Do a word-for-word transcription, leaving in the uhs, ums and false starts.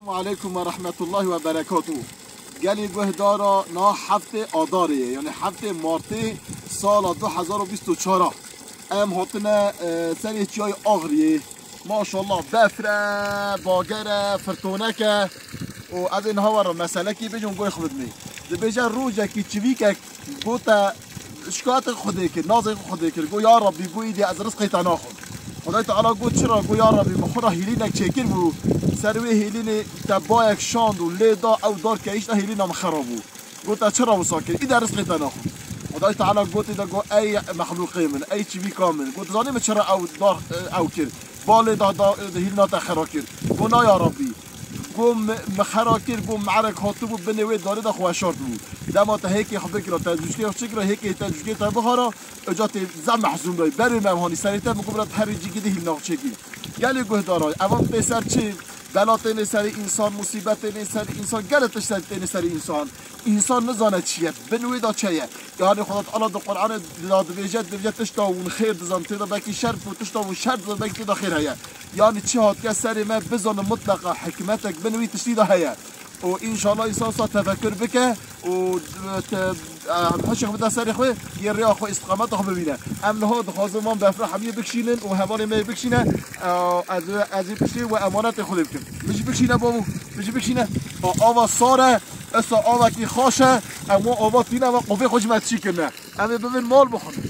Aleykum ve rahmetullahi ve berekatuhu. Gelî guhdara na heftê Adarê ye, yani heftê Martê sala du hezar û bîst û çar. Em hatine, e, serê çiyayê Axriyê. Maşallah, befre, bagere, firtoneke. Û ez ê niha we re meselekî bêjim, goy xwe bidimê. Dibêje rojekî çivîkek gote, şikayetê Xwedê kir, nazê xwe Xwedê kir. Got, "Ya Rabbî, got, îdî ez rizqê te naxwim." Xwedayê Teala got, "Çira?" Got, "Ya Rabbî, min xwe re hêlînek çêkir bû. Ser wê hêlînê te bayek şand û lê da, ew dar keyişta, hêlîna min xera bû." Got, "Te çira wisa kir? Îdî rizqê te naxwim." Xwedayê Teala gotê de got, "Ey mexlûqê min, ey çivîka min." Got, "Dizanî min çira ew dar, ew kir? Balê da, da, hîlna te xera kir." Got, "Na ya Rabbî." Got, "Mi, mi xera kir." Got, "Merek hatibû binê wê darê de xwe weşartibû. Dema te hêkê xwe bikira, te zûçkê xwe çikira, hêkê te zûçkê te bixara, eca tê zehf mehzûn bî. Berê me hanî serê te, min got, bira, te herî cî gidî hîlna xwe çêkî." Gelê guhdara, evan tê ser çi? Bela tênê serê însan, musîbet tênê serê însan, gelek tişt tênê serê însan. Însan nizane çi ye, bin wê de çi ye. Yani Xweda Teala di Qur'anê de dibêje, dibêje tişta hûn xêr dizan, tê de belkî şer bû, tişta hûn şer dizan, belkî tê de xêr heye. Yani çi hatiye serê me, bizanin mutleqa hikmetek bin wî tiştî de heye. Û înşallah însan sa tefekkür bike û te-, e, hişek bide serê xwe, yê rêya xwe, îstiqameta xwe bibîne. Em niha dixwazin van befra hemiyê bikişînin û hevalê me yê bikişîne. E, ez, ez ê piştî we emanetê Xwedê bikim. Min jî bikişîne bavû, min jî bikişîne. A, ava sar e, esa avekî xaş e, em wan ava tîne ve qofê xwe ji me çî kirine. Em ê bibin mal bixwin.